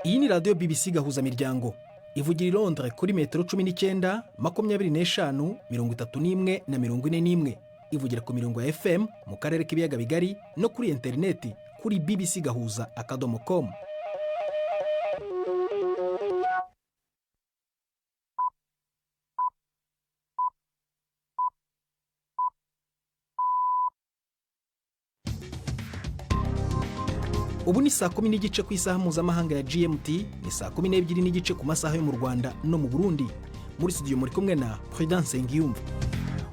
Iyi ni radiyo BBC Gahuzamiryango ivugira i Londres kuri metero 19, 25, 31 na 41. Ivugira ku mirongo ya FM mu karere k'ibiyaga bigari no kuri interineti kuri bbcgahuza.com. Ubu ni saa 10:30 ku isaha mpuzamahanga ya GMT, ni saa 12:30 ku masaha yo mu Rwanda no mu Burundi. Muri studio muri kumwe na Prudence Nsengiyumva.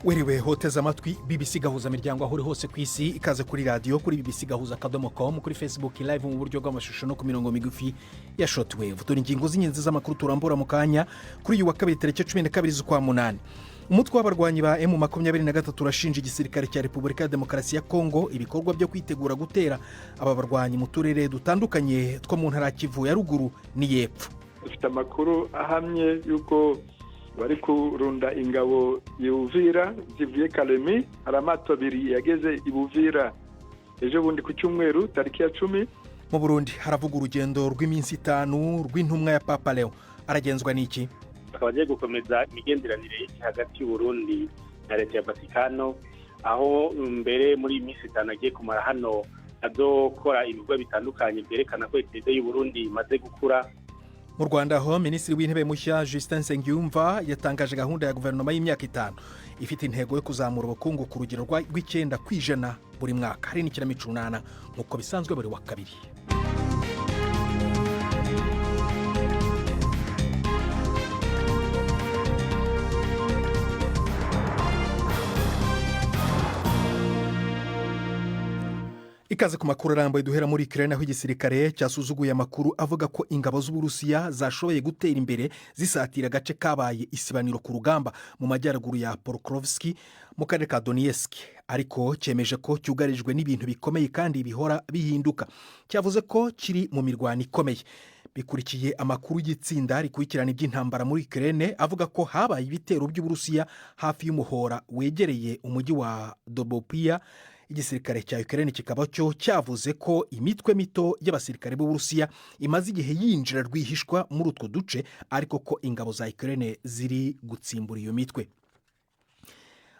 Werewe hoteze amatwi BBC Gahuza Miryango aho uri hose ku isi, ikaze kuri radiyo kuri bbcgahuza.com, kuri Facebook Live mu buryo bw'amashusho no ku mirongo migufi ya shortwave. Dore ingingo z'ingenzi z'amakuru turambura mu kanya kuri uyu wa kabiri tariki 12 z'ukwa munani. Umutwe w'abarwanyi ba M23 urashinja igisirikare cya Repubulika ya Demokarasi ya Kongo ibikorwa byo kwitegura gutera aba barwanyi mu turere dutandukanye two mu ntara Kivu ya ruguru n'iy'epfo. Dufite amakuru ahamye y'uko bari kurunda ingabo i Uvira zivuye Kalemi. Hari amato abiri yageze i Buvira ejo bundi ku cyumweru tariki ya 10. Mu Burundi haravuga urugendo rw'iminsi 5 rw'intumwa ya Papa Leo, aragenzwa n'iki? Akaba agiye gukomeza imigenderanire hagati y'Uburundi na leta ya Vatikano, aho mbere muri iyi minsi 5 agiye kumara hano azokora ibikorwa bitandukanye byerekana ko Eklezia y'Uburundi imaze gukura. Mu Rwanda aho Minisitiri w'Intebe mushya Justin Nsengiyumva yatangaje gahunda ya guverinoma y'imyaka 5 ifite intego yo kuzamura ubukungu ku rugero rw'9% buri mwaka. Hari n'ikinamico Urunana nk'uko bisanzwe buri wa kabiri. Ikaze ku makuru arambuye duhera muri Ukraine, aho igisirikare cyasuzuguye amakuru avuga ko ingabo z'Uburusiya zashoboye gutera imbere zisatira agace kabaye isibaniro ku rugamba mu majyaruguru ya Pokrovsk mu karere ka Donetsk, ariko cyemeje ko cyugarijwe n'ibintu bikomeye kandi bihora bihinduka. Cyavuze ko kiri mu mirwano ikomeye. Bikurikiye amakuru y'itsinda rikurikirana iby'intambara muri Ukraine avuga ko habaye ibitero by'Uburusiya hafi y'umuhora wegereye umujyi wa Dobopia. Igisirikare cya Ukraine kikaba cyo cyavuze ko imitwe mito y'abasirikare b'Uburusiya imaze igihe yinjira rwihishwa muri utwo duce, ariko ko ingabo za Ukraine ziri gutsimbura iyo mitwe.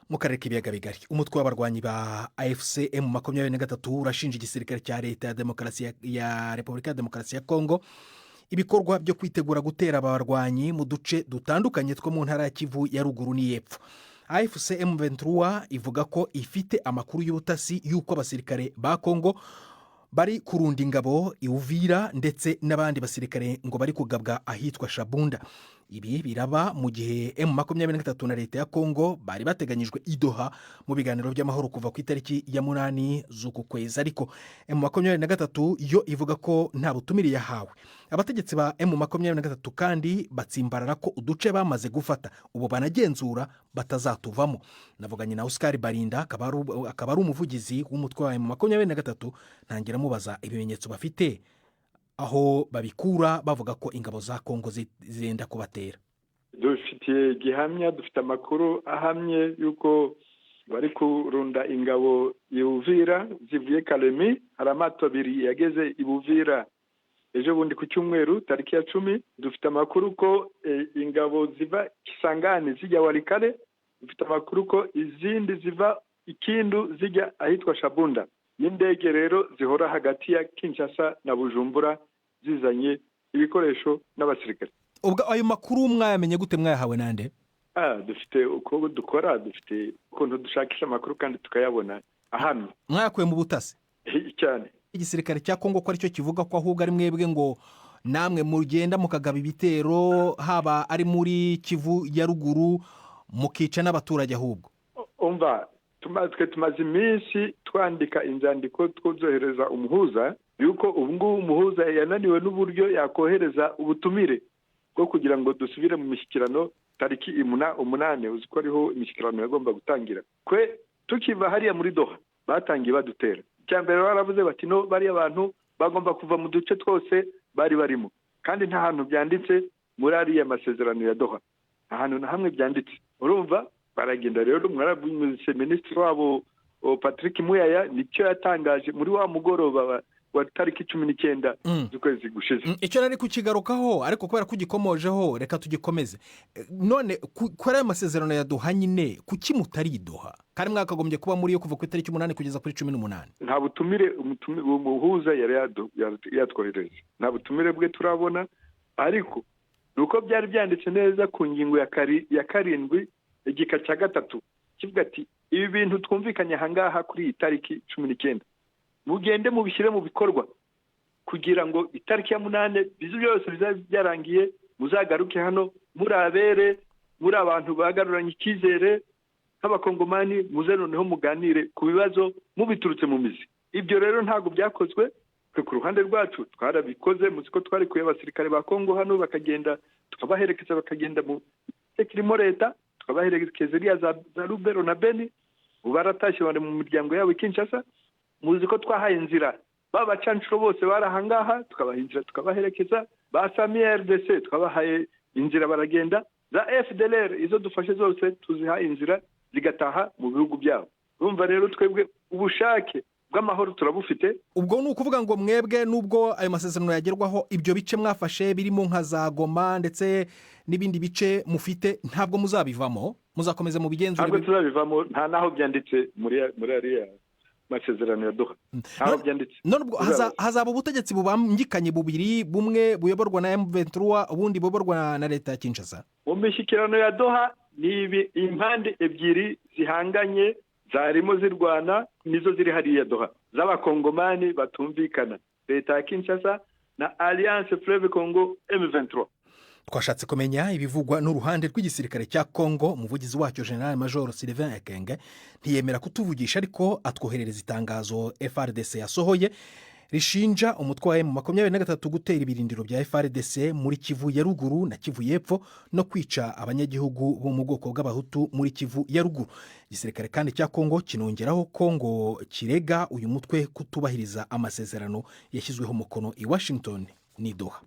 Mu karere k'ibiyaga bigari, umutwe w'abarwanyi ba AFC M23 urashinja igisirikare cya leta ya demokarasi ya Repubulika ya Demokarasi ya Kongo ibikorwa byo kwitegura gutera abarwanyi mu duce dutandukanye two mu ntara ya Kivu ya ruguru n'iy'epfo. AFC M23 ivuga ko ifite amakuru y'ubutasi y'uko abasirikare ba Kongo bari kurunda ingabo i Uvira ndetse n'abandi basirikare ngo bari kugabwa ahitwa Shabunda. Ibi biraba mu gihe M23 na leta ya Kongo bari bateganyijwe i Doha mu biganiro by'amahoro kuva ku itariki ya 8 z'uku kwezi, ariko M23 yo ivuga ko nta butumire yahawe. Abategetsi ba M23 kandi batsimbarara ko uduce bamaze gufata ubu banagenzura batazatuvamo. Navuganye na Oscar Barinda, akaba ari umuvugizi w'umutwe wa M23, ntangira amubaza ibimenyetso bafite aho babikura bavuga ko ingabo za Kongo zirenda kubatera. Dufitiye gihamya, dufite amakuru ahamye y'uko bari kurunda ingabo i Uvira zivuye Kalemi. Hari amato abiri yageze i Buvira ejo bundi ku cyumweru tariki ya 10. Dufite amakuru ko ingabo ziva Kisangani zijya Walikale. Dufite amakuru ko izindi ziva Ikindu zijya ahitwa Shabunda. N'indege rero zihora hagati ya Kinshasa na Bujumbura zizanye ibikoresho n'abasirikare. Ubwo ayo makuru mwayamenye gute, mwayahawe nande? Dufite uko dukora, dufite ukuntu dushakisha amakuru kandi tukayabona ahamye. Mwayakuye mu butasi cyane. Igisirikare cya Kongo ko aricyo kivuga ko ahubwo ari mwebwe ngo namwe mugenda mukagaba ibitero haba ari muri Kivu ya ruguru mukica n'abaturage ahubwo. Umva, twe tumaze iminsi twandika inzandiko twozohereza umuhuza, yuko ubu ngubu umuhuza yananiwe n'uburyo yakohereza ubutumire bwo kugira ngo dusubire mu mishyikirano tariki 8, uzi ko ariho imishyikirano yagomba gutangira. Kwe tukiva hariya muri Doha batangiye badutera. Icya mbere baravuze bati no bariya bantu bagomba kuva mu duce twose bari barimo, kandi nta hantu byanditse muri ariya masezerano ya Doha, nta hantu na hamwe byanditse. Urumva baragenda rero, mwaravuze minisitiri wabo Patrick Muyaya nicyo yatangaje muri wa mugoroba wa tariki 19 z'ukwezi gushize. Icyo nari kukigarukaho, ariko kubera ko ugikomojeho reka tugikomeze. None kuri ayo masezerano ya Doha nyine, kuki mutari Doha kandi mwakagombye kuba muri yo kuva ku itariki 8 kugeza kuri 18? Nta butumire umuhuza yari yatwohereje, nta butumire bwe turabona, ariko ni uko byari byanditse neza ku ngingo ya 7 igika cya 3 kivuga ati ibi bintu twumvikanye ahangaha kuri iyi tariki 19 mugende mubishyire mu bikorwa kugira ngo itariki ya 8 bizu byose bizabe byarangiye, muzagaruke hano muri abere, muri abantu bagaruranye icyizere nk'abakongomani, muze noneho muganire ku bibazo mubiturutse mu mizi. Ibyo rero ntabwo byakozwe. Twe ku ruhande rwacu twarabikoze, muzi ko twarekuye abasirikare ba Kongo hano bakagenda, tukabaherekeza bakagenda mu kirimo leta, tukabaherekeza iriya za Lubero na Beni, ubu baratashye bari mu miryango yabo i Kinshasa. Muzi ko twahaye inzira babacanshuro bose bari ahangaha, tukabaha inzira tukabaherekeza, ba Sami RDC twabahaye inzira baragenda, za FDLR izo dufashe zose tuziha inzira zigataha mu bihugu byabo. Urumva rero twebwe ubushake bw'amahoro turabufite. Ubwo ni ukuvuga ngo mwebwe nubwo ayo masezerano yagerwaho, ibyo bice mwafashe birimo nka za Goma ndetse n'ibindi bice mufite ntabwo muzabivamo, muzakomeza mu bigenzure? Ntabwo tuzabivamo, nta naho byanditse muri ariya masezerano ya Doha, ntaho byanditse. None ubwo hazaba ubutegetsi bubangikanye bubiri, bumwe buyoborwa na M23 ubundi buyoborwa na leta ya Kinshasa? Mu mishyikirano ya Doha ni impande ebyiri zihanganye zarimo zirwana, nizo ziri hariya Doha, z'abakongomani batumvikana, leta ya Kinshasa na Alliance Fleuve Congo M23. Twashatse kumenya ibivugwa n'uruhande rw'igisirikare cya Kongo. Umuvugizi wacyo General Major Sylvain Ekenge ntiyemera kutuvugisha, ariko atwoherereza itangazo FARDC yasohoye rishinja umutwe wa M23 gutera ibirindiro bya FARDC muri Kivu ya ruguru na Kivu y'epfo no kwica abanyagihugu bo mu bwoko bw'abahutu muri Kivu ya ruguru. Igisirikare kandi cya Kongo kinongeraho Kongo kirega uyu mutwe kutubahiriza amasezerano yashyizweho umukono i Washington ni Doha.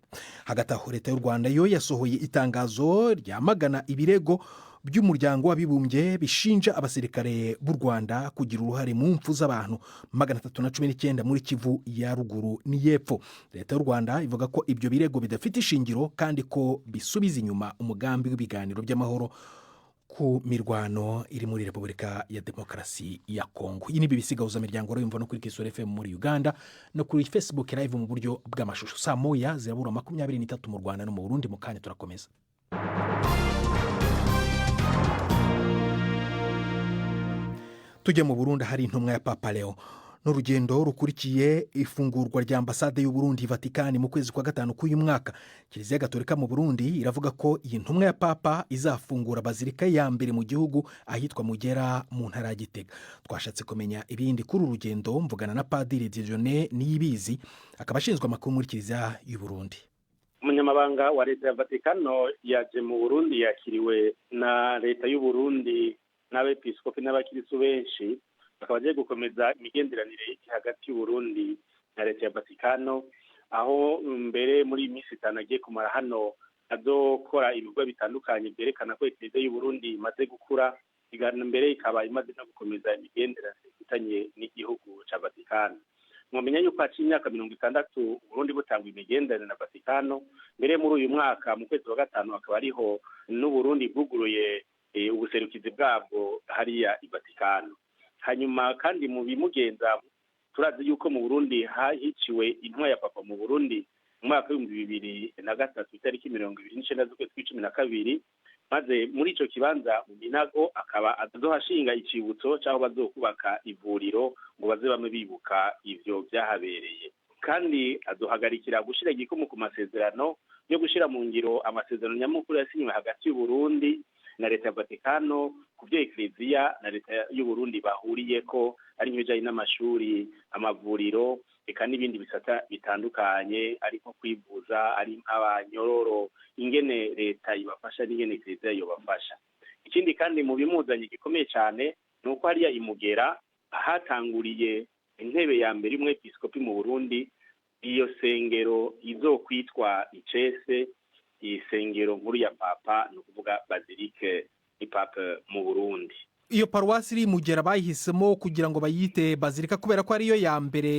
Hagati aho leta y'u Rwanda yo yasohoye itangazo ryamagana ibirego by'umuryango w'abibumbye bishinja abasirikare b'u Rwanda kugira uruhare mu mpfu z'abantu 319 muri Kivu ya ruguru n'iyepfo. Leta y'u Rwanda ivuga ko ibyo birego bidafite ishingiro kandi ko bisubiza inyuma umugambi w'ibiganiro by'amahoro ku mirwano iri muri Repubulika ya Demokarasi ya Kongo. Iyi ni BBC Gahuzamiryango yumva no kuri Kisoro FM muri Uganda no kuri Facebook Live mu buryo bw'amashusho. Saa 1 zirabura 23 mu Rwanda no mu Burundi. Mu kanya turakomeza. Tujye mu Burundi, hari intumwa ya Papa Leo n'urugendo rukurikiye ifungurwa rya ambasade y'u Burundi Vatikani mu kwezi kwa 5 k'uyu mwaka. Kiliziya Gatolika mu Burundi iravuga ko iyi ntumwa ya Papa izafungura bazilika ya mbere mu gihugu ahitwa Mugera mu ntara ya Gitega. Twashatse kumenya ibindi kuri uru rugendo, mvugana na Padiri Dieudonné Niyibizi, akaba ashinzwe amakuru muri Kiliziya y'u Burundi. Umunyamabanga wa leta ya Vatikano yaje mu Burundi, yakiriwe na leta y'u Burundi n'abepiskopi n'abakirisu benshi, bakaba bagiye gukomeza imigenderanire hagati y'u Burundi na leta ya Vatikano, aho mbere muri iyi minsi 5 agiye kumara hano azokora ibikorwa bitandukanye byerekana ko Eklezia y'u Burundi imaze gukura, mbere ikaba imaze no gukomeza imigenderanire ifitanye n'igihugu ca Vatikano. Mwamenya yuko haciye imyaka 60 Burundi butangwa imigenderanire na Vatikano, mbere muri uyu mwaka mu kwezi kwa 5 akaba ariho n'u Burundi bwuguruye ubuserukizi bwabwo hariya i Vatikano. Hanyuma kandi mu bimugenza turazi yuko mu Burundi hahiciwe intumwa ya Papa mu Burundi mu mwaka 2003 itariki 29 z'ukwezi kwa 12, maze muri ico kibanza mu Minago akaba azohashinga icibutso c'aho bazokubaka ivuriro ngo baze bamwe bibuka ivyo byahabereye. Kandi azohagarikira gushira igikumu ku masezerano yo gushira mu ngiro amasezerano nyamukuru yasinywe hagati y'u Burundi na leta ya Vatikano ku byo Eklezia na leta y'u Burundi bahuriyeko, ari nk'ibijanye n'amashuri, amavuriro, eka n'ibindi bisata bitandukanye, ari nko kwivuza, ari nk'abanyororo, ingene leta ibafasha n'ingene Eklezia yobafasha. Ikindi kandi mu bimuzanye gikomeye cyane ni uko hariya imugera hatanguriye intebe ya mbere y'umwepiskopi mu Burundi, iyo sengero izokwitwa icese isengero nkuru ya Papa, ni ukuvuga Basilique ni Pape mu Burundi. Iyo paruwasi iri Mugera bayihisemo kugira ngo bayite bazilika kubera ko ariyo ya mbere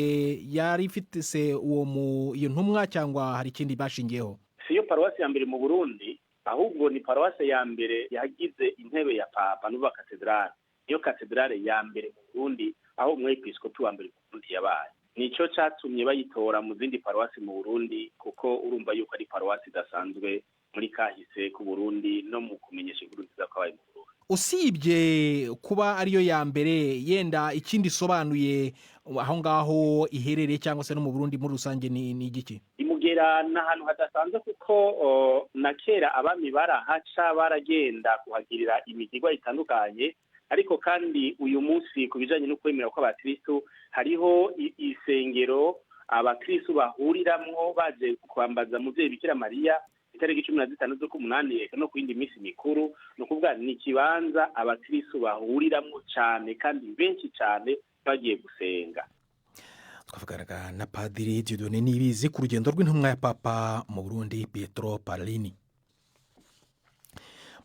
yari ifite se uwo mu iyo ntumwa, cyangwa hari ikindi bashingiyeho? Si yo paruwasi ya mbere mu Burundi, ahubwo ni paruwasi ya mbere yagize intebe ya papa, n'ubu katedrale. Niyo katedrale ya mbere mu Burundi, aho umwepiskopi wa mbere mu Burundi yabaye. Nicyo cyatumye bayitora mu zindi paruwasi mu Burundi, kuko urumva yuko ari paruwasi idasanzwe muri kahise ku Burundi no mu kumenyesha inkuru nziza kwabaye mu Burundi. Usibye kuba ariyo ya mbere, yenda ikindi isobanuye aho ngaho iherereye cyangwa se no mu Burundi muri rusange ni igiki? Imugera ni ahantu hadasanzwe, kuko na kera abami barahaca, baragenda kuhagirira imigirwa itandukanye. Ariko kandi uyu munsi, ku bijanye no kwemera kw'abakristu, hariho isengero abakristu bahuriramwo baje kwambaza Muvyeyi Bikira Mariya itariki 15 z'ukumunani, eka no ku yindi minsi mikuru. Ni ukuvuga ni ikibanza abakristu bahuriramwo cane kandi benshi cane bagiye gusenga. Twavuganaga na Padiri Dieudonné Niyibizi ku rugendo rw'intumwa ya Papa mu Burundi, Pietro Parolin.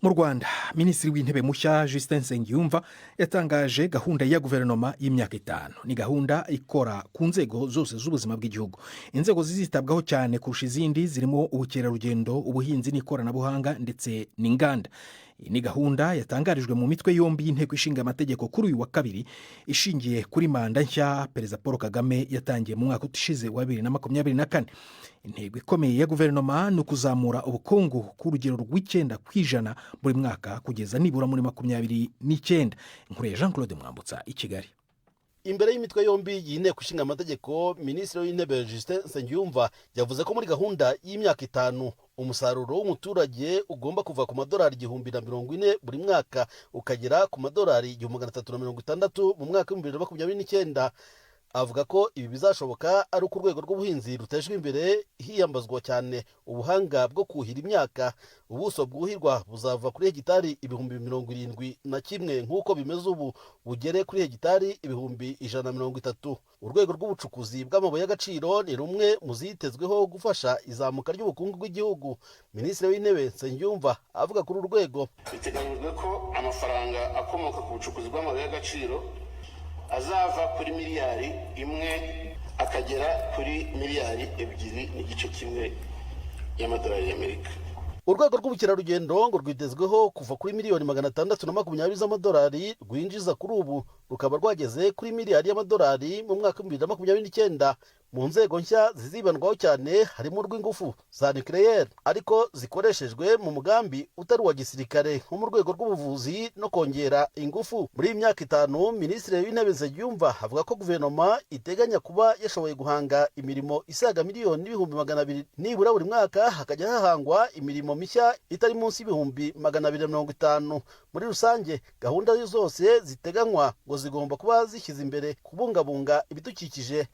Mu Rwanda, Minisitiri w'Intebe mushya Justin Nsengiyumva yatangaje gahunda ya guverinoma y'imyaka 5. Ni gahunda ikora ku nzego zose z'ubuzima bw'igihugu. Inzego zizitabwaho cyane kurusha izindi zirimo ubukerarugendo, ubuhinzi n'ikoranabuhanga ndetse n'inganda. Iyi ni gahunda yatangarijwe mu mitwe yombi y'Inteko Ishinga Amategeko kuri uyu wa kabiri, ishingiye kuri manda nshya Perezida Paul Kagame yatangiye mu mwaka ushize wa 2024. Intego ikomeye ya guverinoma ni ukuzamura ubukungu ku rugero rw'9% buri mwaka kugeza nibura muri 29. Inkuru ya Jean Claude Mwambutsa i Kigali. Imbere y'imitwe yombi y'Inteko Ishinga Amategeko, Minisitiri w'Intebe Justin Nsengiyumva yavuze ko muri gahunda y'imyaka 5 umusaruro w'umuturage ugomba kuva ku madolari 1040 buri mwaka ukagera ku madolari 1360 mu mwaka w'2029. Avuga ko ibi bizashoboka ari uko urwego rw'ubuhinzi rutejwe imbere, hiyambazwa cyane ubuhanga bwo kuhira imyaka. Ubuso bwuhirwa buzava kuri hegitari 71,000 nk'uko bimeze ubu, bugere kuri hegitari 130,000. Urwego rw'ubucukuzi bw'amabuye y'agaciro ni rumwe mu zitezweho gufasha izamuka ry'ubukungu bw'igihugu. Minisitiri w'Intebe Nsengiyumva avuga kuri uru rwego. Biteganyijwe ko amafaranga akomoka ku bucukuzi bw'amabuye y'agaciro azava kuri miliyari 1 akagera kuri miliyari 2.5 y'amadolari y'Amerika. Urwego rw'ubukerarugendo ngo rwitezweho kuva kuri miliyoni 620 z'amadolari rwinjiza kuri ubu, rukaba rwageze kuri miliyari y'amadolari mu mwaka w'2029. Mu nzego nshya zizibandwaho cyane harimo urw'ingufu za nucléaire, ariko zikoreshejwe mu mugambi utari uwa gisirikare, nko mu rwego rw'ubuvuzi no kongera ingufu. Muri iyi myaka 5, Minisitiri w'Intebe Nsengiyumva avuga ko guverinoma iteganya kuba yashoboye guhanga imirimo isaga 1,200,000 nibura. Buri mwaka hakajya hahangwa imirimo mishya itari munsi y'250,000. Muri rusange, gahunda zose ziteganywa ngo zigomba kuba zishyize imbere kubungabunga ibidukikije.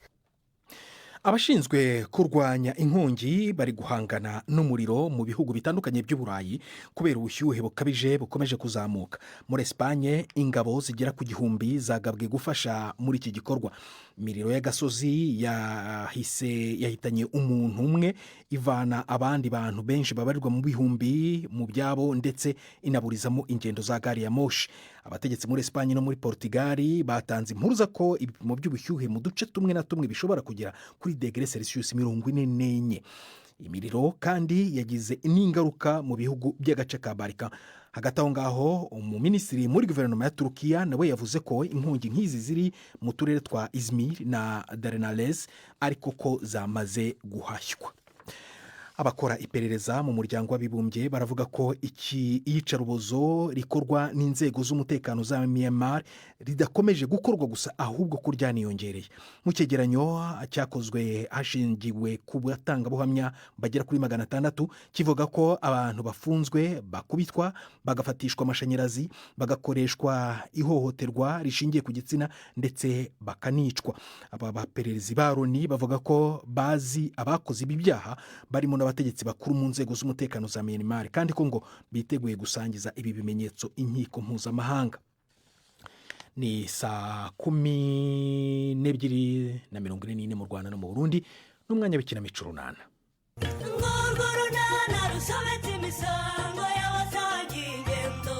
Abashinzwe kurwanya inkongi bari guhangana n'umuriro mu bihugu bitandukanye by'Uburayi kubera ubushyuhe bukabije bukomeje kuzamuka. Muri Esipanye, ingabo zigera ku 1000 zagabwe gufasha muri iki gikorwa. Imiriro y'agasozi yahise yahitanye umuntu umwe, ivana abandi bantu benshi babarirwa mu bihumbi mu byabo, ndetse inaburizamo ingendo za gari ya moshi. Abategetsi muri Esipanye no muri Portugal batanze impuruza ko ibipimo by'ubushyuhe mu duce tumwe na tumwe bishobora kugera kuri degere Celsius 44. Imiriro kandi yagize n'ingaruka mu bihugu by'agace ka Barika. Hagati aho ngaho, umuminisitiri muri guverinoma ya Turukiya nawe yavuze ko inkongi nk'izi ziri mu turere twa Izmir na Dardanelles, ariko ko zamaze guhashywa. Abakora iperereza mu Muryango w'Abibumbye baravuga ko iki iyicarubozo rikorwa n'inzego z'umutekano za Myanmar ridakomeje gukorwa gusa, ahubwo ko ryaniyongereye. Mu cyegeranyo cyakozwe hashingiwe ku batangabuhamya bagera kuri 600, kivuga ko abantu bafunzwe bakubitwa, bagafatishwa amashanyarazi, bagakoreshwa ihohoterwa rishingiye ku gitsina ndetse bakanicwa. Aba bapererezi ba Loni bavuga ko bazi abakoze ibi byaha, barimo n'abategetsi bakuru mu nzego z'umutekano za Myanmar, kandi ko ngo biteguye gusangiza ibi bimenyetso inkiko mpuzamahanga. Ni saa 12:44 mu Rwanda no mu Burundi, n'umwanya w'ikinamico Runana. Urwo runana rusobetse imisango y'abasangiye ingendo.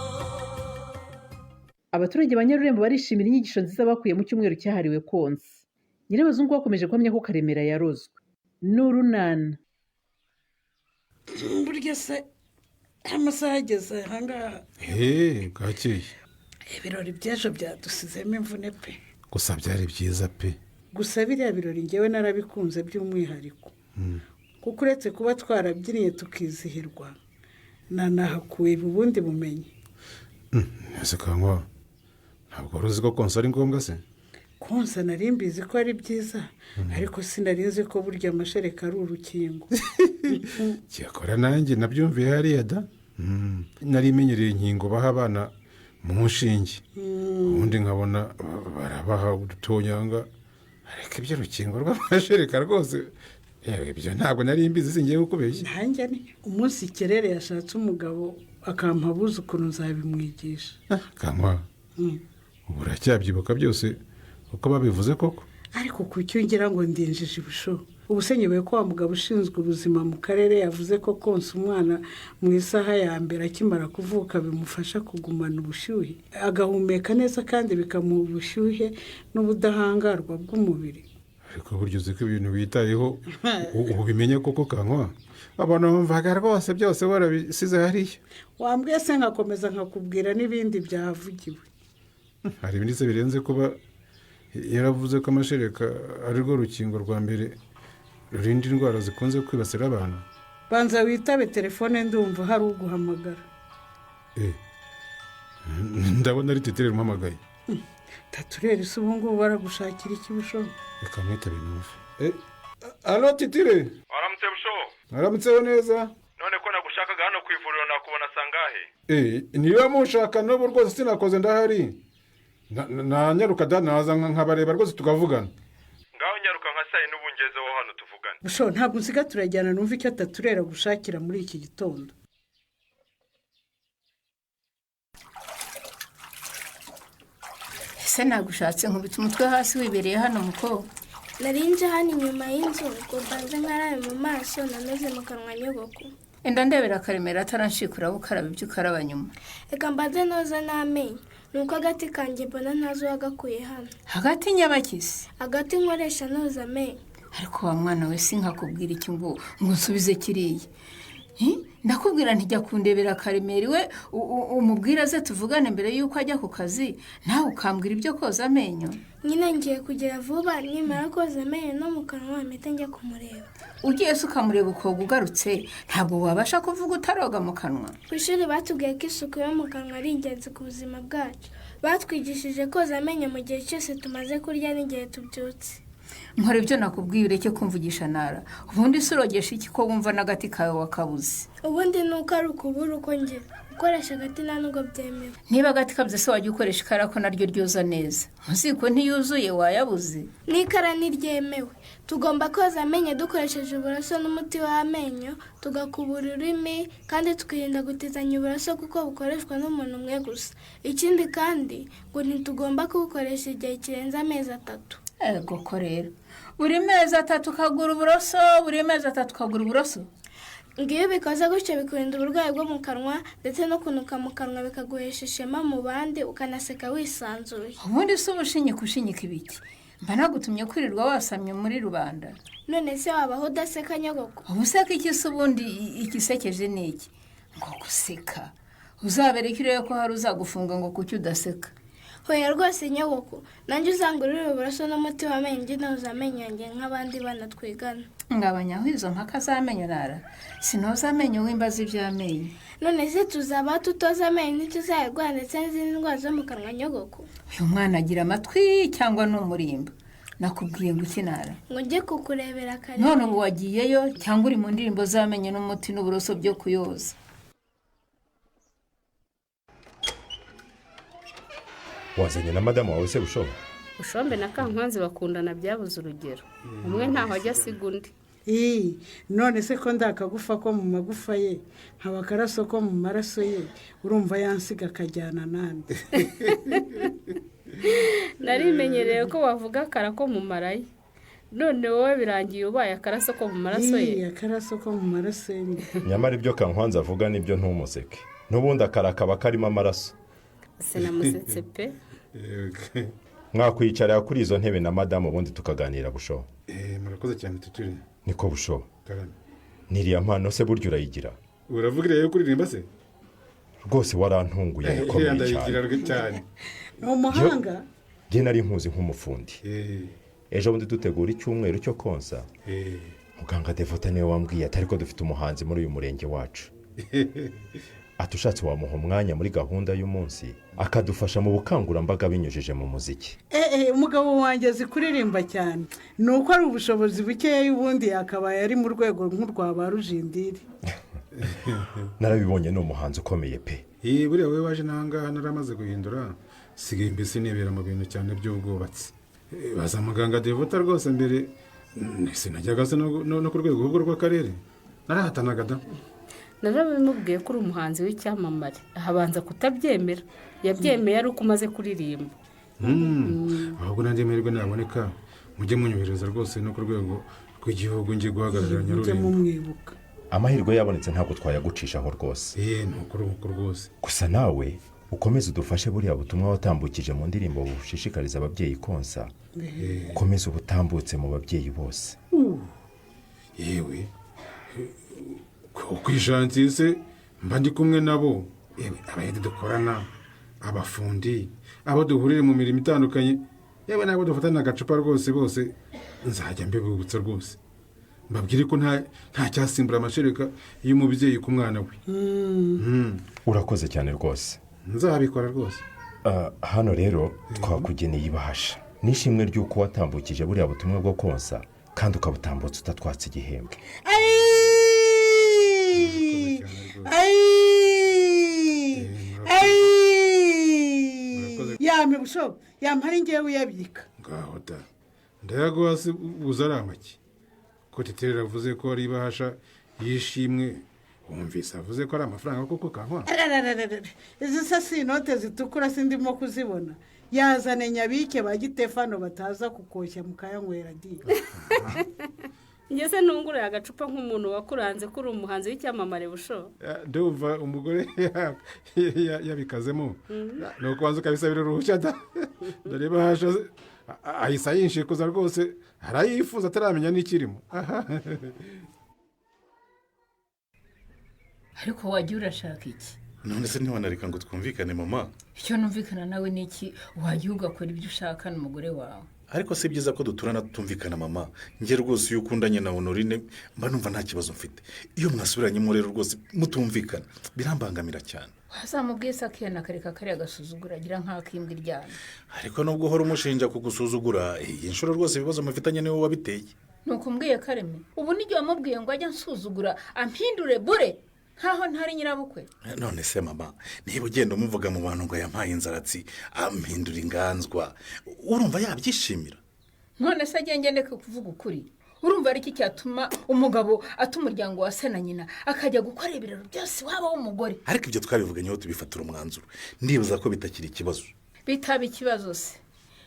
Abaturage ba Nyarurembo barishimira inyigisho nziza bakuye mu cyumweru cyahariwe konsa. Nyirabazungu bakomeje guhamya ko Karemera yarozwe. Ni urunana. Burya se amasaha ageze ahangaha? Heee, bwakeye. Ibirori by'ejo byadusizemo imvune pe. Gusa byari byiza pe. Gusa biriya birori ngewe narabikunze by'umwihariko, kuko uretse kuba twarabyiniye tukizihirwa, nanahakuye ubundi bumenyi. Ese Kankwa, ntabwo wari uzi ko konsa ari ngombwa se? Konsa nari mbizi ko ari byiza, ariko sinari nzi ko burya amashereka ari urukingo. Cyakora nanjye nabyumviye hariya da. Nari imenyereye inkingo baha abana mu nshinge, ubundi nkabona barabaha udutonyanga, ariko iby'urukingo rw'amashereka rwose, yewe, ibyo ntabwo nari mbizi, singiye kukubeshya. Nanjye ni umunsi Kerere yashatse umugabo akampa abuzukuru nzabimwigisha. Kankwa, ubu uracyabyibuka byose uko babivuze koko? Ariko kuki ngira ngo ndinjije ibusho? Ubu se nyobewe ko wa mugabo ushinzwe ubuzima mu karere yavuze ko konsa umwana mu isaha ya mbere akimara kuvuka bimufasha kugumana ubushyuhe, agahumeka neza, kandi bikamuha ubushyuhe n'ubudahangarwa bw'umubiri? Ariko burya uzi ko ibintu witayeho ubimenye koko, Kankwa? Abantu bumvaga rwose byose warabisize hariya. Wambwiye se nkakomeza nkakubwira n'ibindi byahavugiwe. Hari ibindi se birenze kuba yaravuze ko amashereka ari rwo rukingo rwa mbere rurinda indwara zikunze kwibasira abantu? Banza witabe telefone, ndumva hari uguhamagara. Ndabona ari Titirere umuhamagaye. Taturere se ubu ngubu baragushakira iki, busho? Reka mwitabe numve. Allô, Titire. Waramutse, busho. Aramutseho neza. None ko nagushakaga hano ku ivuriro, nakubona sangahe? Niba mushaka n'ubu rwose sinakoze, ndahari. Nanyaruka da, naza nkabareba rwose tukavugana. Ngaho nyaruka nka saa yine ubu ngezeho hano tuvugane. Busho, ntabwo nsiga, turajyana numva icyo Taturera gushakira muri iki gitondo. Ese nagushatse nkubita umutwe hasi wibereye hano, mukobwa? Narinje hano inyuma y'inzu ngo mbanze nkarabe mu maso nameze mu kanwa, nyogoko. Enda ndebera Karemera ataranshikura, ukaraba ibyo ukaraba nyuma. Reka mbanze noza n'amenyo, ni uko agati kanjye mbona ntazi uwagakuye hano. Hagati nyabakisi? Agati nkoresha noza amenyo. Ariko wa mwana we, sinkakubwira iki ngo nsubize kiriya? Ndakubwira ntijya kundebera Karemera iwe, umubwire aze tuvugane mbere y'uko ajya ku kazi, nawe ukambwira ibyo koza amenyo. Nyine ngiye kugera vuba, nimara koza amenyo no mu kanwa mpite njya kumureba. Ugiye se ukamureba ukoga ugarutse, ntabwo wabasha kuvuga utaroga mu kanwa? Ku ishuri batubwiye ko isuku yo mu kanwa ari ingenzi ku buzima bwacu. Batwigishije koza amenyo mu gihe cyose tumaze kurya n'igihe tubyutse. Nkora ibyo nakubwiye ureke kumvugisha nara. Ubundi se urogesha iki ko wumva n'agati kawe wakabuze? Ubundi ni uko ari ukubura uko ngira gukoresha agati, nta nubwo byemewe. Niba agati kabuze se wajya ukoresha ikara ko naryo ryoza neza? Muziko ntiyuzuye wayabuze. N'ikara ntiryemewe. Tugomba koza amenyo dukoresheje uburoso n'umuti w'amenyo, tugakubura ururimi, kandi tukirinda gutizanya uburoso kuko bukoreshwa n'umuntu umwe gusa. Ikindi kandi ngo ntitugomba kubukoresha igihe kirenze amezi 3. Ego ko rero, buri mezi 3 ukagura uburoso, buri mezi 3 ukagura uburoso. Ngo iyo ubikoze gutyo bikurinda uburwayi bwo mu kanwa ndetse no kunuka mu kanwa, bikaguhesha ishema mu bandi, ukanaseka wisanzuye. Ubundi se ubushinyika ushinyika ibiki? Mba nagutumye kwirirwa wasamye muri rubanda? None se wabaho udaseka, nyogoko? Ubuseka iki se ubundi? Igisekeje ni iki ngo guseka? Uzabereke urebe ko hari uzagufunga ngo kuki udaseka. Hoya rwose nyogoko, nanjye uzangurire uburoso n'umuti w'amenyo njye noza amenyo yanjye nk'abandi bana twigana. Ngabanyaho izo mpaka z'amenyo nara, sinoza amenyo w'imbazi iby'amenyo. None se tuzaba tutoza amenyo ntituzayarwara ndetse n'izindi ndwara zo mu kanwa, nyogoko? Uyu mwana agira amatwi cyangwa ni umurimbo? Nakubwiye ngo iki nara? Ngo njye kukurebera kare. None ubu wagiyeyo cyangwa uri mu ndirimbo z'amenyo n'umuti n'uburoso byo kuyoza? Wazanye na madamu wawe se, bushobo? Bushombe na Kankwanzi bakundana byabuze urugero, umwe ntaho ajya asiga undi. None se ko ndakagufa ko mu magufa ye, nkaba akaraso ko mu maraso ye, urumva yansiga akajyana nande? Narimenyereye ko bavuga akara ko mu mara ye, none wowe birangiye ubaye akaraso ko mu maraso ye. Akaraso ko mu maraso ye. Nyamara ibyo Kankwanzi avuga nibyo, ntumuseke, n'ubundi akara kaba karimo amaraso. Sinamusetse pe. Mwakwicara kuri izo ntebe na madamu ubundi tukaganira Busho. Murakoze cyane tuturi. Niko Busho. Niriya mpano se buryo urayigira? Uravugira yo kuririmba se? Rwose warantunguye bikomeye cyane. Ni umuhanga. Njye nari nkuzi nk'umufundi. Ejo bundi dutegura icyumweru cyo konsa. Muganga Devota niwe wambwiye ati ariko dufite umuhanzi muri uyu murenge wacu. Ati ushatse wamuha umwanya muri gahunda y'umunsi akadufasha mu bukangurambaga binyujije mu muziki. Umugabo wanjye azi kuririmba cyane, ni uko ari ubushobozi bukeya, y'ubundi yakabaye ari mu rwego nk'urwa ba Rujindiri. Narabibonye ni umuhanzi ukomeye pe. Buriya wowe waje n'ahangaha naramaze guhindura, sigaye mbese nibera mu bintu cyane by'ubwubatsi. Baza muganga Devota rwose mbere sinajyaga se no ku rwego rw'akarere narahatanaga da. Narabimubwiye ko uri umuhanzi w'icyamamare, ahabanza kutabyemera. Yabyemeye ari uko umaze kuririmba. Ahubwo nanjye amahirwe naboneka mujye munyohereza rwose no ku rwego rw'igihugu ngiye guhagararira Nyarurimbo. Amahirwe yabonetse ntabwo twayagucishaho rwose. Ni uko rwose. Gusa nawe ukomeze udufashe buriya butumwa watambukije mu ndirimbo bushishikariza ababyeyi konsa, ukomeze ubutambutse mu babyeyi bose. Yewe kwishantiye se mba ndi kumwe nabo, yewe abayede dukorana, abafundi, abo duhurire mu mirimo itandukanye, yewe nabo dufatana agacupa rwose bose nzajya mbibutsa rwose, mbabwire ko nta cyasimbura amashereka y'umubyeyi ku mwana we. Urakoze cyane rwose. Nzabikora rwose. Hano rero twakugeneye ibahasha n'ishimwe ry'uko watambukije buriya butumwa bwo konsa kandi ukabutambutsa utatwatse igihembwe. Yampe Busho, yampari ngewe uyabika. Ngaho da, ndayaguha se uza ari amaki? Ko Titerera avuze ko ari ibahasha yishimwe, wumvise avuze ko ari amafaranga koko kankwa? Izi se si inote zitukura sindimo kuzibona. Yazane nyabike ba Gitefano bataza kukoshya mukayanywera di. Ngeze ntungure agacupa nk'umuntu wakuranze ko uri umuhanzi w'icyamamare Busho. Ndumva umugore yabikazemo. Nuko wanze ukabisabira uruhushya da. Dore bahasha ahisa yinshikuza rwose, arayifuza ataramenya n'ikirimo. Ariko wagiye urashaka iki? None se ntiwanareka ngo twumvikane mama? Icyo numvikana nawe ni iki? Wagiye ugakora ibyo ushaka n'umugore wawe. Ariko si byiza ko duturana tutumvikana mama. Njye rwose iyo ukundanye na Honorine mba numva nta kibazo mfite. Iyo mwasubiranyemo rero rwose mutumvikana birambangamira cyane. Wazamubwiye se akihana akareka kariya gasuzugura agira nk'akimbwa iryana. Ariko nubwo uhora umushinja kugusuzugura, iyi nshuro rwose ibibazo mufitanye niwe wabiteye. Nuko umbwiye Kareme, ubu n'igihe wamubwiye ngo ajye ansuzugura ampindure bure nkaho ntari nyirabukwe. None se mama, niba ugenda umuvuga mu bantu ngo yampaye inzaratsi ampindura inganzwa, urumva yabyishimira? None se agenge ndeke kuvuga ukuri? Urumva ari iki cyatuma umugabo ata umuryango wa se na nyina akajya gukora ibirori byose waba w'umugore? Ariko ibyo twabivuganyeho tubifatira umwanzuro, ndibuza ko bitakiri ikibazo. Bitaba ikibazo se?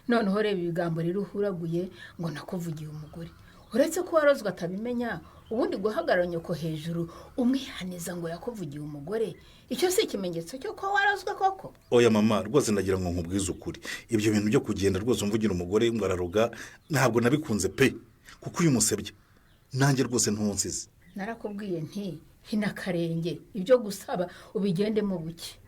Noneho reba ibigambo rero uhuraguye ngo nakuvugiye umugore. Uretse ko warozwe atabimenya, ubundi guhagarara nyoko hejuru umwihaniza ngo yakuvugiye umugore, icyo si ikimenyetso cyo ko warozwe koko? Oya mama, rwose ndagira ngo nkubwize ukuri, ibyo bintu byo kugenda rwose umvugira umugore ngo araroga ntabwo nabikunze pe, kuko uyu musebye nanjye rwose ntunsize. Narakubwiye nti hina karenge, ibyo gusaba ubigendemo buke.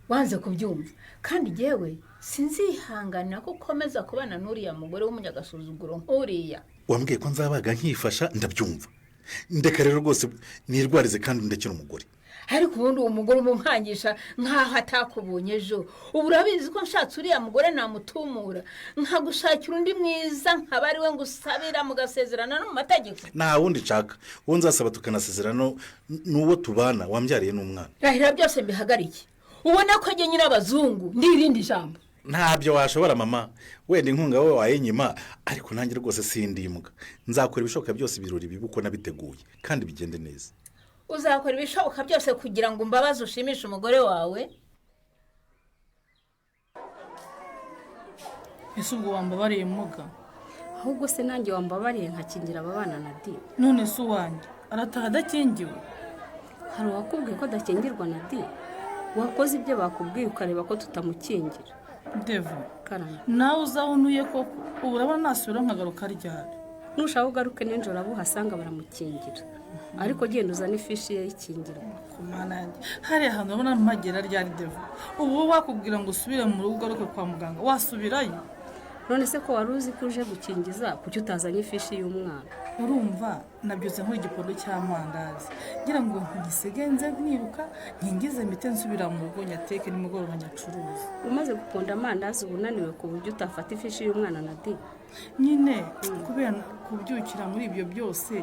Wanze kubyumva. Kandi jewe sinzihangana ko ukomeza kubana n'uriya mugore w'umunyagasuzuguro nk'uriya. Wambwiye ko nzabaga nkifasha ndabyumva. Ndeka rero rwose nirwarize kandi ndekere umugore. Ariko ubundi uwo mugore umunkangisha nkaho atakubonye ejo. Ubu urabizi ko nshatse uriya mugore namutumura, nkagushakira undi mwiza nkaba ari we ngusabira mugasezerana no mu mategeko. Nta wundi nshaka, uwo nzasaba tukanasezerana n'uwo tubana wambyariye n'umwana. Rahira byose mbihagarike. Ubona ko njye nyirabazungu ndirindi jambo. Ntabyo washobora mama, wenda inkunga wowe wayinyima, ariko nanjye rwose sindimbwa. Nzakora ibishoboka byose ibirori bibe uko nabiteguye kandi bigende neza. Uzakora ibishoboka byose kugira ngo umbabaze ushimishe umugore wawe? Ese ubwo wambabariye muga? Ahubwo se nanjye wambabariye nkakingira aba bana na Di. None se uwanjye arataha adakingiwe? Hari uwakubwiye ko adakingirwa na Di? Wakoze ibyo bakubwiye ukareba ko tutamukingira. Devo, nawe uzaho ntuye koko, ubu urabona nasubira nkagaruka ryari? Nushaka ugaruke nijoro abo uhasanga baramukingira, ariko genda uzane ifishi ye y'ikingira. Hariya hantu urabona mpagera ryari Devo? Ubu wakubwira ngo usubire mu rugo ugaruke kwa muganga, wasubirayo? None se ko wari uzi ko uje gukingiza, kuki utazanye ifishi y'umwana? Urumva nabyutse nkora igipondo cy'amandazi ngira ngo ngisige nze nkiruka nkingize mpite nsubira mu rugo nyateke nimugoroba nyacuruza. Umaze guponda amandazi uba unaniwe ku buryo utafata ifishi y'umwana na di? Nyine kubera kubyukira muri ibyo byose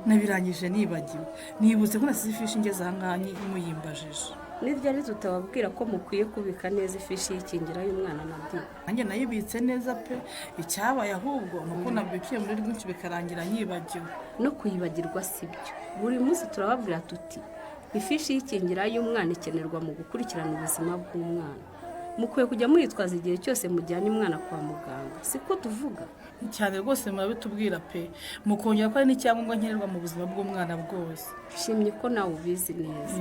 nabirangije nibagiwe, nibutse ko nasize ifishi ngeze aha ngaha muyimbajije. Niryo ari tutababwira ko mukwiye kubika neza ifishi y'ikingira y'umwana na di? Nanjye nayibitse neza pe, icyabaye ahubwo ni uko nabyukiye muri rwinshi bikarangira nyibagiwe. No kuyibagirwa si byo, buri munsi turababwira tuti ifishi y'ikingira y'umwana ikenerwa mu gukurikirana ubuzima bw'umwana. Mukwiye kujya muyitwaza igihe cyose mujyanye umwana kwa muganga, siko tuvuga? Cyane rwose murabitubwira pe, mukongera ko ari n'icyangombwa nkenerwa mu buzima bw'umwana bwose. Shimye ko nawe ubizi neza.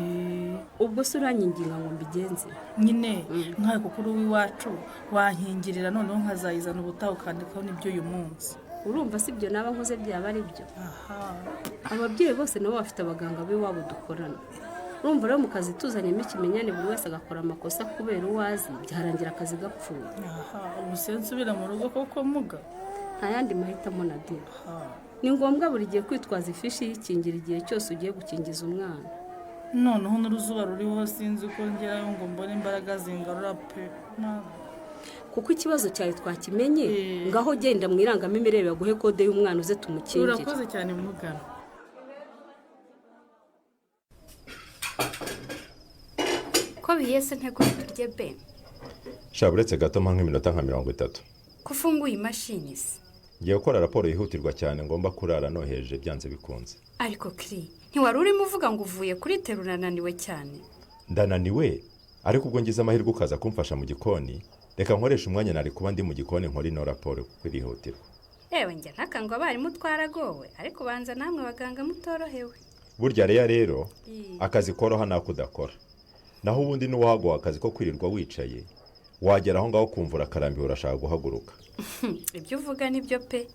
Ubwo se uranyinginga ngo mbigenze? Nyine nkawe kuko uri uw'iwacu wankingirira, noneho nkazayizana ubutaha ukandikaho n'ibyo uyu munsi. Urumva si ibyo naba nkoze byaba ari byo? Ababyeyi bose nabo bafite abaganga b'iwabo dukorana. Urumva rero mu kazi tuzanyemo ikimenyane, buri wese agakora amakosa kubera uwo azi, byarangira akazi gapfuye. Ubu se nsubira mu rugo koko muga? Nta yandi mahitamo na de. Ni ngombwa buri gihe kwitwaza ifishi y'ikingira igihe cyose ugiye gukingiza umwana. Noneho n'uruzuba ruriho sinzi uko ngerayo ngo mbone imbaraga zingarura pe. Kuko ikibazo cyawe twakimenye, ngaho genda mu irangamimerere baguhe kode y'umwana uze tumukingire. Urakoze cyane mugana. Ko biyese ntegura turye be? Sha buretse gato mpa nk'iminota nka 30. Kufunguye imashini se? Ngiye gukora raporo yihutirwa cyane ngomba kurara noheje byanze bikunze. Ariko kiri, ntiwari urimo uvuga ngo uvuye kuri terura nananiwe cyane? Ndananiwe, ariko ubwo ngize amahirwe ukaza kumfasha mu gikoni, reka nkoresha umwanya nari kuba ndi mu gikoni nkora ino raporo kuko irihutirwa. Ewe njya ntakangwa abarimu twaragowe, ariko banza namwe baganga mutorohewe. Burya reya rero akazi koroha nako udakora. Naho ubundi n'uwahaguha akazi ko kwirirwa wicaye, wagera aho ngaho kumva urakarambiwe urashaka guhaguruka. Ibyo uvuga nibyo pe.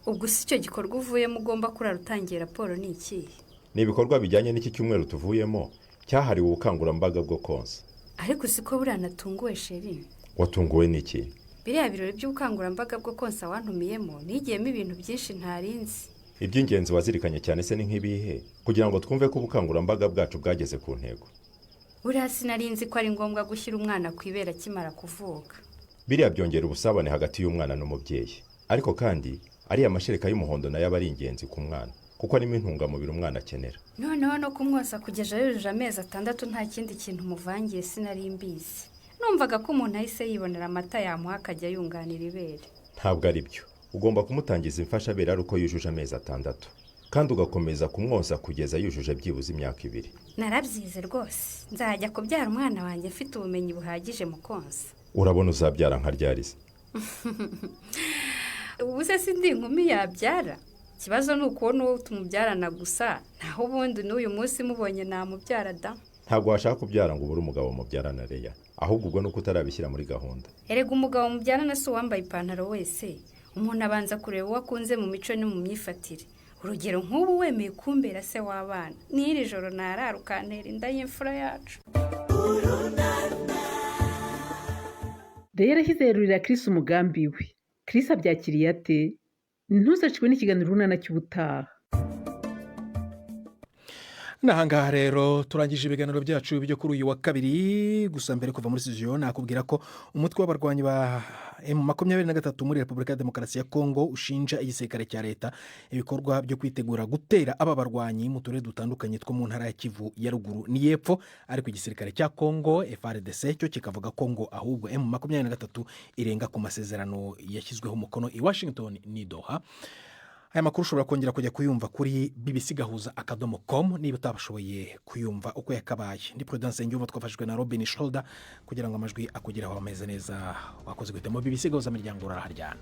Ubwo si icyo gikorwa uvuyemo ugomba kurara utangiye raporo ni ikihe? Ni ibikorwa bijyanye n'iki cyumweru tuvuyemo cyahariwe ubukangurambaga bwo konsa. Ariko siko buriya natunguwe sheri. Watunguwe n'iki? Biriya birori by'ubukangurambaga bwo konsa wantumiyemo nigiyemo ibintu byinshi ntarinzi. Iby'ingenzi wazirikanye cyane se ni nk'ibihe kugira ngo twumve ko ubukangurambaga bwacu bwageze ku ntego? Buriya sinarinzi ko ari ngombwa gushyira umwana ku ibere akimara kuvuka. Biriya byongera ubusabane hagati y'umwana n'umubyeyi. Ariko kandi ariya mashereka y'umuhondo nayo aba ari ingenzi ku mwana kuko arimo intungamubiri umwana akenera. Noneho no kumwosa kugeza yujuje amezi 6 nta kindi kintu umuvangiye sinari mbizi. Numvaga ko umuntu ahise yibonera amata yamuha akajya yunganira ibere. Ntabwo ari byo. Ugomba kumutangiza imfashabere ari uko yujuje amezi 6. Kandi ugakomeza kumwoza kugeza yujuje byibuze imyaka 2. Narabyize rwose. Nzajya kubyara umwana wanjye mfite ubumenyi buhagije mu konsa. Urabona uzabyara nka ryarize? Ubu se sindi inkumi yabyara? Ikibazo ni ukubona uwo tumubyarana gusa, naho ubundi n'uyu munsi mubonye namubyara da. Ntabwo washaka kubyara ngo ubure umugabo mubyarana Leya, ahubwo ubwo nuko utarabishyira muri gahunda. Erega umugabo mubyarana si uwambaye ipantaro wese. Umuntu abanza kureba uwo akunze mu mico no mu myifatire. Urugero nk'ubu wemeye kumbera se w'abana, n'iri joro narara ukantera inda y'imfura yacu. Leya yarashyize yerurira Chris umugambi we. Chris abyakiriye ate? Ntuzacikwe n'ikiganiro Urunana cy'ubutaha. N'ahangaha rero turangije ibiganiro byacu byo kuri uyu wa kabiri. Gusa mbere kuva muri studio nakubwira ko umutwe w'abarwanyi ba M23 muri Repubulika ya Demokarasi ya Kongo ushinja igisirikare cya leta ibikorwa byo kwitegura gutera aba barwanyi mu turere dutandukanye two mu ntara ya Kivu ya ruguru n'iyepfo, ariko igisirikare cya Kongo FARDC cyo kikavuga ko ngo ahubwo M23 irenga ku masezerano yashyizweho umukono i Washington n'i Doha. Aya makuru ushobora kongera kujya kuyumva kuri bbcgahuza.com niba utabashoboye kuyumva uko yakabaye. Ndi Prudence Ngiyumva, twafashijwe na Robin Shoulder kugira ngo amajwi akugeraho ameze neza. Wakoze guhitamo BBC Gahuza Miryango, uraharyana.